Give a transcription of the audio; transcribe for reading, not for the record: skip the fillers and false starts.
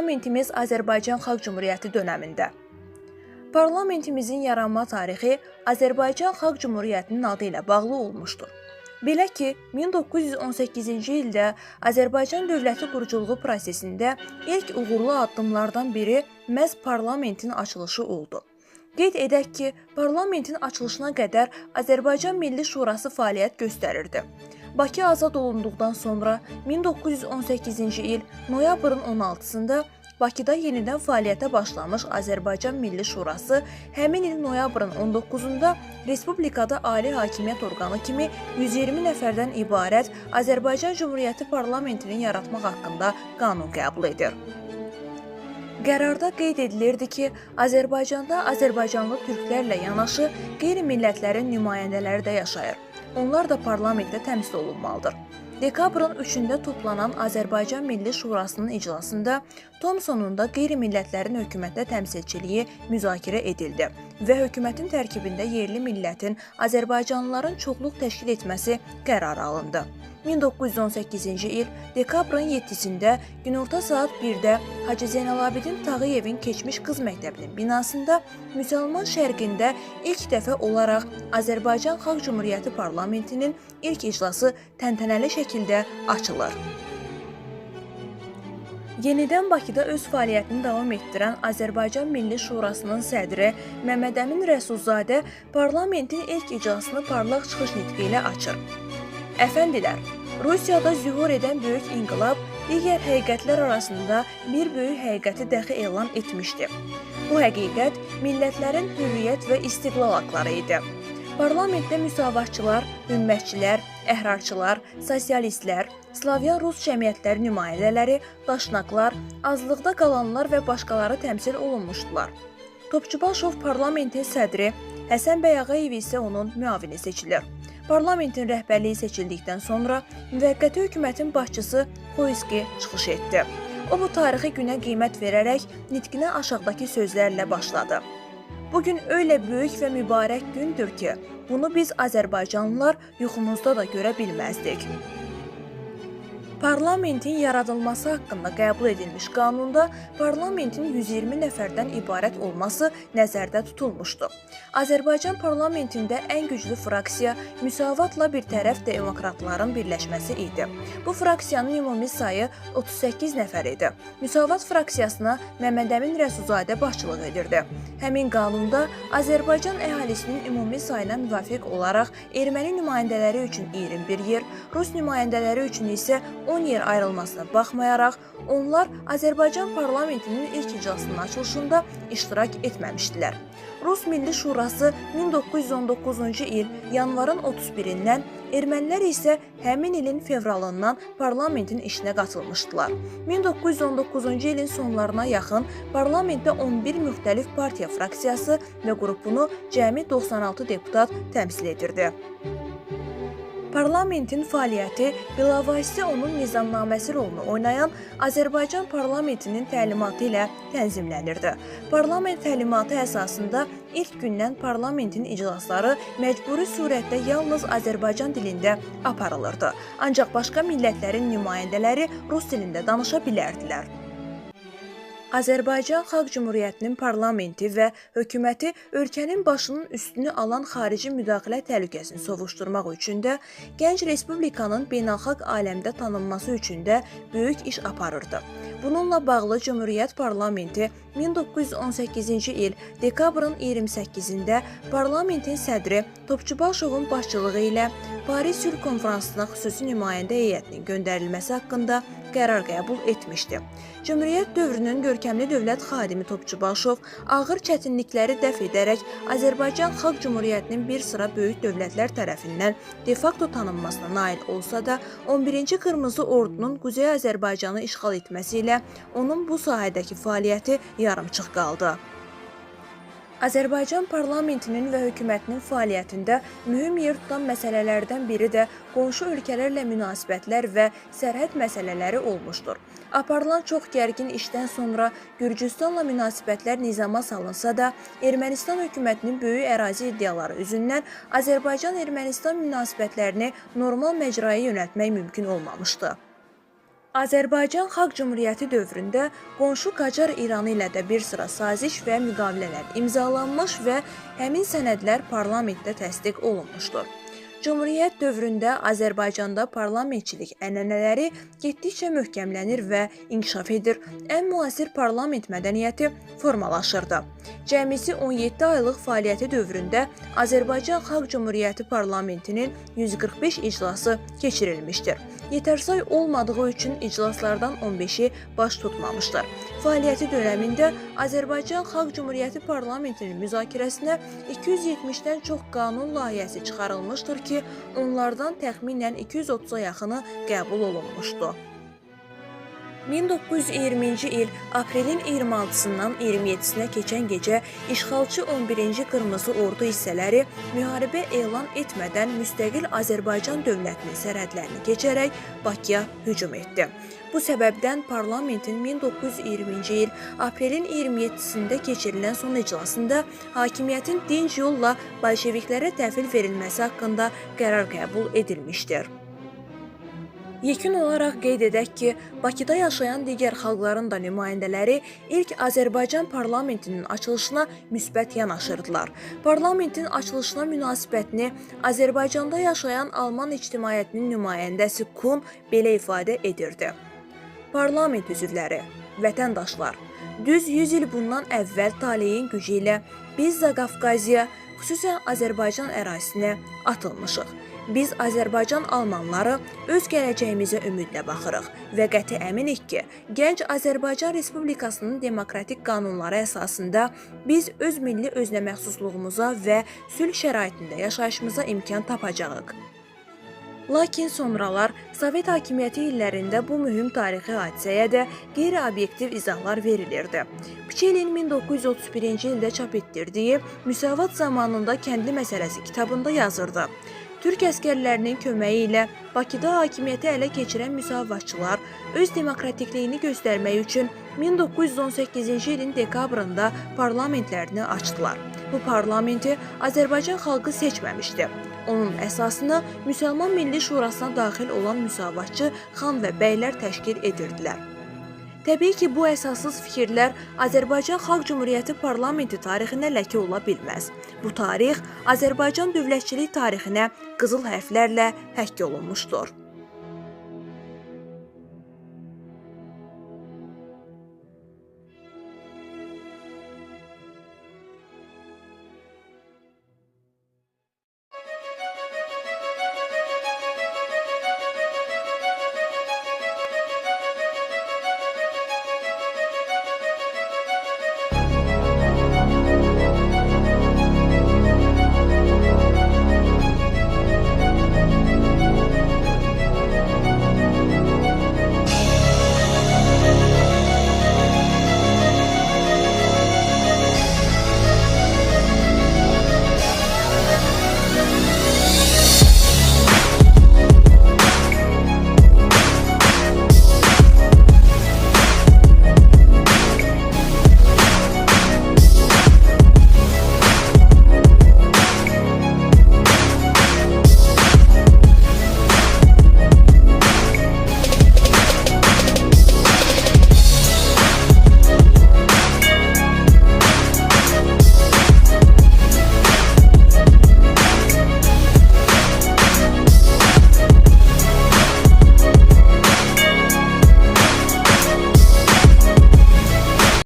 Parlamentimiz Azərbaycan Xalq Cümhuriyyəti dönəmində. Parlamentimizin yaranma tarixi Azərbaycan Xalq Cümhuriyyətinin adı ilə bağlı olmuşdur. Belə ki, 1918-ci ildə Azərbaycan dövləti quruculuğu prosesində ilk uğurlu addımlardan biri məhz parlamentin açılışı oldu. Qeyd edək ki, parlamentin açılışına qədər Azərbaycan Milli Şurası fəaliyyət göstərirdi. Bakı azad olunduqdan sonra 1918-ci il noyabrın 16-sında Bakıda yenidən fəaliyyətə başlamış Azərbaycan Milli Şurası həmin il noyabrın 19-da Respublikada ali hakimiyyət orqanı kimi 120 nəfərdən ibarət Azərbaycan Cümhuriyyəti Parlamentini yaratmaq haqqında qanun qəbul edir. Qərarda qeyd edilirdi ki, Azərbaycanda azərbaycanlı türklərlə yanaşı qeyri-millətlərin nümayəndələri də yaşayır. Onlar da parlamentdə təmsil olunmalıdır. Dekabrın 3-də toplanan Azərbaycan Milli Şurasının iclasında Tomsonun da qeyri-millətlərin hökumətdə təmsilçiliyi müzakirə edildi və hökumətin tərkibində yerli millətin azərbaycanlıların çoxluq təşkil etməsi qərarı alındı. 1918-ci il dekabrın 7-sində günorta saat 1-də Hacı Zeynalabidin Tağıyevin keçmiş qız məktəbinin binasında Müsəlman şərqində ilk dəfə olaraq Azərbaycan Xalq Cümhuriyyəti Parlamentinin ilk iclası təntənəli şəkildə açılır. Yenidən Bakıda öz fəaliyyətini davam etdirən Azərbaycan Milli Şurasının sədri Məmmədəmin Rəsulzadə parlamentin ilk iclasını parlaq çıxış nitqi ilə açır. Əfəndilər, Rusiyada zühur edən böyük inqilab digər həqiqətlər arasında bir böyük həqiqəti dəxi elan etmişdi. Bu həqiqət millətlərin hürriyyət və istiqlal haqları idi. Parlamentdə müsavatçılar, ümmətçilər, əhrarçılar, sosialistlər, Slavyan Rus cəmiyyətləri nümayəndələri, daşnaqlar, azlıqda qalanlar və başqaları təmsil olunmuşdular. Topçubaşov parlamentin sədri, Həsən bəy Ağayev isə onun müavini seçilir. Parlamentin rəhbərliyi seçildikdən sonra müvəqqəti hökumətin başçısı Xoyski çıxış etdi. O bu tarixi günə qiymət verərək nitqinə aşağıdakı sözlərlə başladı. Bu gün öyle böyük və mübarək gündür ki, bunu biz azərbaycanlılar yuxumuzda da görə bilməzdik. Parlamentin yaradılması haqqında qəbul edilmiş qanunda parlamentin 120 nəfərdən ibarət olması nəzərdə tutulmuşdu. Azərbaycan parlamentində ən güclü fraksiya Müsavatla bir tərəf demokratların birləşməsi idi. Bu fraksiyanın ümumi sayı 38 nəfər idi. Müsavat fraksiyasına Məmmədəmin Rəsulzadə başçılıq edirdi. Həmin qanunda Azərbaycan əhalisinin ümumi sayına müvafiq olaraq erməni nümayəndələri üçün 21 yer, rus nümayəndələri üçün isə 10 yer ayrılmasına baxmayaraq, onlar Azərbaycan parlamentinin ilk iclasının açılışında iştirak etməmişdilər. Rus Milli Şurası 1919-cu il yanvarın 31-dən, ermənilər isə həmin ilin fevralından parlamentin işinə qatılmışdılar. 1919-cu ilin sonlarına yaxın parlamentdə 11 müxtəlif partiya fraksiyası və qrupunu cəmi 96 deputat təmsil edirdi. Parlamentin fəaliyyəti bilavasitə onun nizamnaməsi rolunu oynayan Azərbaycan parlamentinin təlimatı ilə tənzimlənirdi. Parlament təlimatı əsasında ilk gündən parlamentin iclasları məcburi surətdə yalnız Azərbaycan dilində aparılırdı. Ancaq başqa millətlərin nümayəndələri rus dilində danışa bilərdilər. Azərbaycan Xalq Cümhuriyyətinin parlamenti və hökuməti ölkənin başının üstünü alan xarici müdaxilə təhlükəsini sovuşdurmaq üçün də, gənc respublikanın beynəlxalq aləmdə tanınması üçün də böyük iş aparırdı. Bununla bağlı Cümhuriyyət parlamenti 1918-ci il dekabrın 28-də parlamentin sədri Topçubaşovun başçılığı ilə Paris Sülh Konfransına xüsusi nümayəndə heyətinin göndərilməsi haqqında qərar qəbul etmişdi. Cümhuriyyət dövrünün görkəmli dövlət xadimi Topçubaşov ağır çətinlikləri dəf edərək Azərbaycan Xalq Cümhuriyyətinin bir sıra böyük dövlətlər tərəfindən de facto tanınmasına nail olsa da, 11-ci Qırmızı Ordunun Quzey Azərbaycanı işğal etməsi ilə onun bu sahədəki fəaliyyəti yarımçıq qaldı. Azərbaycan parlamentinin və hökumətinin fəaliyyətində mühüm yer tutan məsələlərdən biri də qonşu ölkələrlə münasibətlər və sərhəd məsələləri olmuşdur. Aparılan çox gərgin işdən sonra Gürcüstanla münasibətlər nizama salınsa da, Ermənistan hökumətinin böyük ərazi iddiaları üzündən Azərbaycan-Ermənistan münasibətlərini normal məcraya yönəltmək mümkün olmamışdı. Azərbaycan Xalq Cümhuriyyəti dövründə qonşu Qacar İranı ilə də bir sıra saziş və müqavilələr imzalanmış və həmin sənədlər parlamentdə təsdiq olunmuşdur. Cümhuriyyət dövründə Azərbaycanda parlamentçilik ənənələri getdikcə möhkəmlənir və inkişaf edir. Ən müasir parlament mədəniyyəti formalaşırdı. Cəmisi 17 aylıq fəaliyyəti dövründə Azərbaycan Xalq Cümhuriyyəti parlamentinin 145 iclası keçirilmişdir. Yetərsay olmadığı üçün iclaslardan 15-i baş tutmamışdır. Fəaliyyəti dönəmində Azərbaycan Xalq Cümhuriyyəti parlamentinin müzakirəsinə 270-dən çox qanun layihəsi çıxarılmışdır ki, onlardan təxminən 230-a yaxını qəbul olunmuşdu. 1920-ci il aprelin 26-sından 27-sinə keçən gecə işğalçı 11-ci Qırmızı Ordu hissələri müharibə elan etmədən müstəqil Azərbaycan dövlətinin sərhədlərini keçərək Bakıya hücum etdi. Bu səbəbdən parlamentin 1920-ci il aprelin 27-sində keçirilən son iclasında hakimiyyətin dinc yolla bolşeviklərə təhvil verilməsi haqqında qərar qəbul edilmişdir. Yekun olaraq qeyd edək ki, Bakıda yaşayan digər xalqların da nümayəndələri ilk Azərbaycan parlamentinin açılışına müsbət yanaşırdılar. Parlamentin açılışına münasibətini Azərbaycanda yaşayan Alman ictimaiyyətinin nümayəndəsi Kun belə ifadə edirdi. Parlament üzvləri, vətəndaşlar, düz 100 il bundan əvvəl taleyin gücü ilə biz Zaqafqaziya, xüsusən Azərbaycan ərazisinə atılmışıq. Biz Azərbaycan almanları öz gələcəyimizə ümidlə baxırıq və qəti əminik ki, gənc Azərbaycan Respublikasının demokratik qanunları əsasında biz öz milli özünəməxsusluğumuza və sülh şəraitində yaşayışımıza imkan tapacağıq. Lakin sonralar Sovet hakimiyyəti illərində bu mühüm tarixi hadisəyə də qeyri-obyektiv izahlar verilirdi. Pçelin 1931-ci ildə çap etdirdiyi Müsavat zamanında kəndli məsələsi kitabında yazırdı. Türk əsgərlərinin köməyi ilə Bakıda hakimiyyəti ələ keçirən müsavatçılar öz demokratikliyini göstərmək üçün 1918-ci ilin dekabrında parlamentlərini açdılar. Bu parlamenti Azərbaycan xalqı seçməmişdi. Onun əsasını Müsəlman Milli Şurasına daxil olan müsavatçı xan və bəylər təşkil edirdilər. Təbii ki, bu əsassız fikirlər Azərbaycan Xalq Cümhuriyyəti parlamenti tarixinə ləkə ola bilməz. Bu tarix Azərbaycan dövlətçilik tarixinə qızıl hərflərlə həkk olunmuşdur.